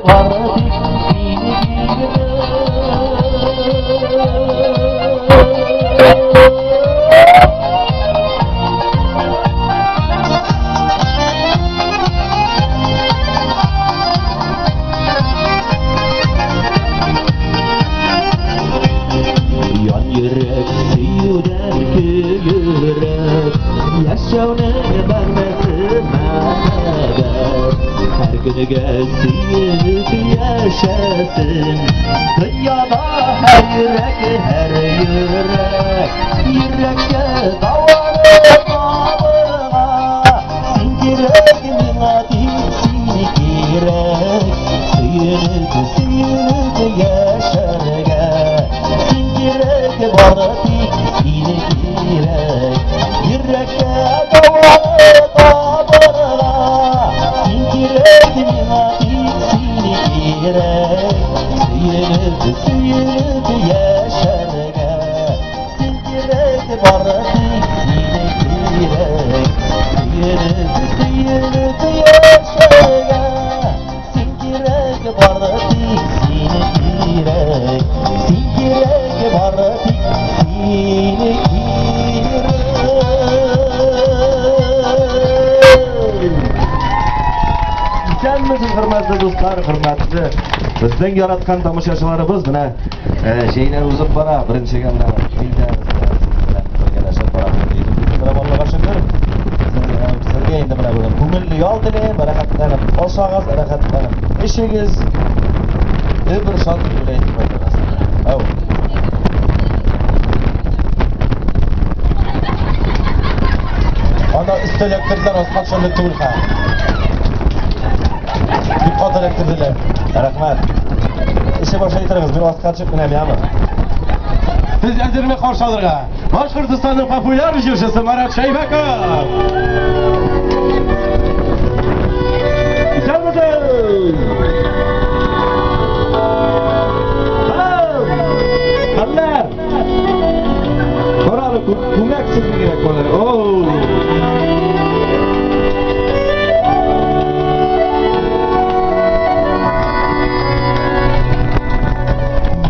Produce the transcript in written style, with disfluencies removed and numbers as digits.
бары тик сине кирәк. Ян йөрәк сөюдән көйрәк, яшәүнең мәгънәсе мәхәббәт. Һәр көнгә сөенеп яшәсен, дөньяда һәр йөрәк, һәр йөрәк. Йөрәккә дәваны табырга, син кирәк миңа, тик син кирәк. Сөенеп, сөенеп яшәргә, син кирәк, бары тик син кирәк. Йөрәккә дәваны табырга, син кирәк миңа, тик син кирәк. Сөенеп, сөенеп яшәргә, син кирәк, бары тик син кирәк. Сөенеп, сөенеп яшәргә, син кирәк, бары тик син кирәк. Син кирәк, бары тик син кирәк. Исәнмесез, хөрмәтле дуслар, хөрмәтле безнең яраткан тамашачыларыбыз. Менә җәйләр узып бара, беренчегә менә килдә бергәләшеп бара. Аллага шөкер. Сезгә инде менә бүген күңелле ял теләйм, рәхәтләнеп ашагыз, рәхәтләнеп эчегез. Бер шат күңел әйтеп кайтыгыз. Ау. Анда өстәл эләктерделәр, аска төшәрлек түгел хә. Бик каты эләктерделәр. Рәхмәт. Эше башлай торыгыз, мин аска төшеп менәм, яме. Сез әзерме каршы алырга? Башкортостанның популяр җырчысы Марат Шәйбәков. Исәнмесез!